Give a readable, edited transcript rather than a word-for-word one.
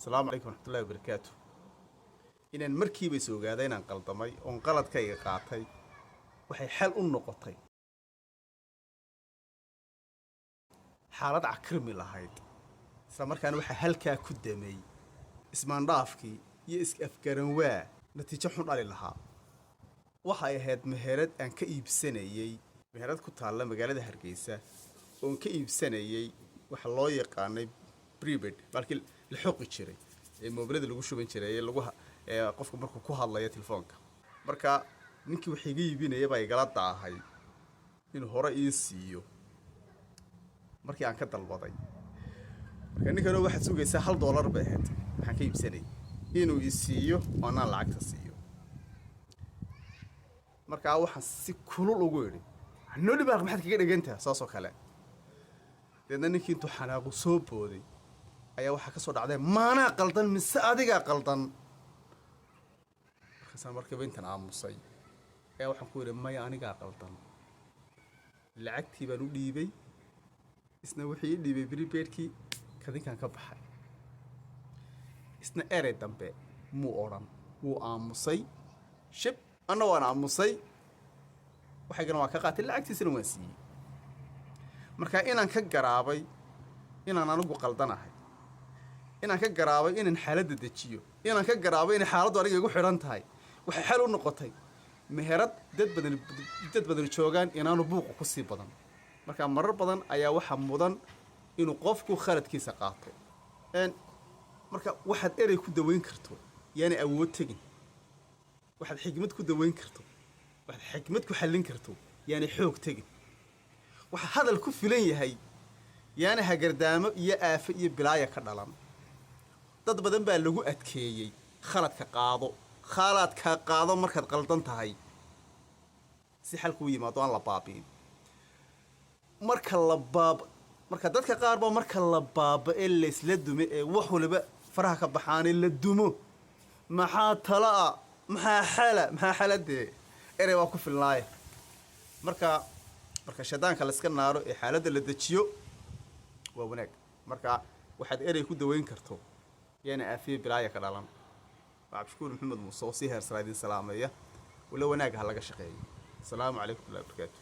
Asalaamu calaykum waraxmatullahi wabarakaatu. Inaan markiiba is ogaaday inaan qaldamay oon qaladkayga qaatay waxay xal u noqotay xaalad cakirmi lahayd, isla markaana waxaa halkaa ku damay ismaandhaafkii iyo is-afgaranwaa natiijo xun dhali lahaa. Waxay ahayd meherad aan ka iibsanayey, meherad ku taalla magaalada Hargeysa oon ka iibsanayey waxa loo yaqaanay prepaid, baalkii la xoqi jiray ee moobilada lagu shuban jiray ee lagu ee qofku markuu ku hadlayo telefoonka. Marka ninkii wax iga iibinaya baa igala daahay inuu hore ii siiyo markii aan ka dalbaday. Marka ninkano waxaad sugaysaa $1 bay ahayd waxaan ka iibsanayay inuu i siiyo oo anaan lacagta siiyo. Markaa waxaan si kulul ugu idhi, "Nooli baalka maxaad kaga dhegantaha?" Saasoo kale. Deedna ninkii intuu xanaaqu soo booday ayaa waxaa ka soo dhacday, "Maanaa qaldan mise adigaa qaldan?" Markaasaan markiiba intan aamusay ayaa waxaan ku idhi, "Maya, anigaa qaldan." Lacagtii baan u dhiibay, isna wuxuu ii dhiibay prepaidkii. Kadinkaan ka baxay, isna erey dambe muu odhan, wuu aamusay shib, anna waan aamusay. Waxaygana waan ka qaatay, lacagtiisana waan siiyey. Marka inaan ka garaabay inaan anigu qaldanahay, inaan ka garaabay inaan xaaladda dejiyo, inaan ka garaabay inay xaaladdu aniga igu xidhan tahay, waxay xal u noqotay meherad dad badan joogaan inaanu buuqu ku sii badan. Marka marar badan ayaa waxaa mudan inuu qofku khaladkiisa qaato. Marka waxaad erey ku daweyn karto yaanay awood tegin, waxaad xikmad ku daweyn karto, waxaad xikmad ku xallin karto yaanay xoog tegin, waxa hadal ku filan yahay yaana hagardaamo iyo aafo iyo bilaaya ka dhalan. Dad badan baa lagu adkeeyey khaladka qaado, khaladka qaado markaad qaldan tahay, si xalku u yimaado aan la baabi'in. Marka la baab marka dadka qaar baa marka la baaba ee laysla dume ee wax waliba faraha ka baxaanee la dumo, "Maxaa tala-a? Maxaa xala? Maxaa xala?" Dee erey waa ku filnaaye. Marka shaydaanka la iska naaro ee xaaladda la dejiyo waa wanaag. Marka waxaad erey ku daweyn karto yaana aafiye bilaaya ka dhalan. Waa Cabdishakuur Maxamed Muuse oo si heersaraa idin salaamaya. Wala wanaag ha laga shaqeeyo. Asalaamu calaykum waraxmatullahi wabarakaatu.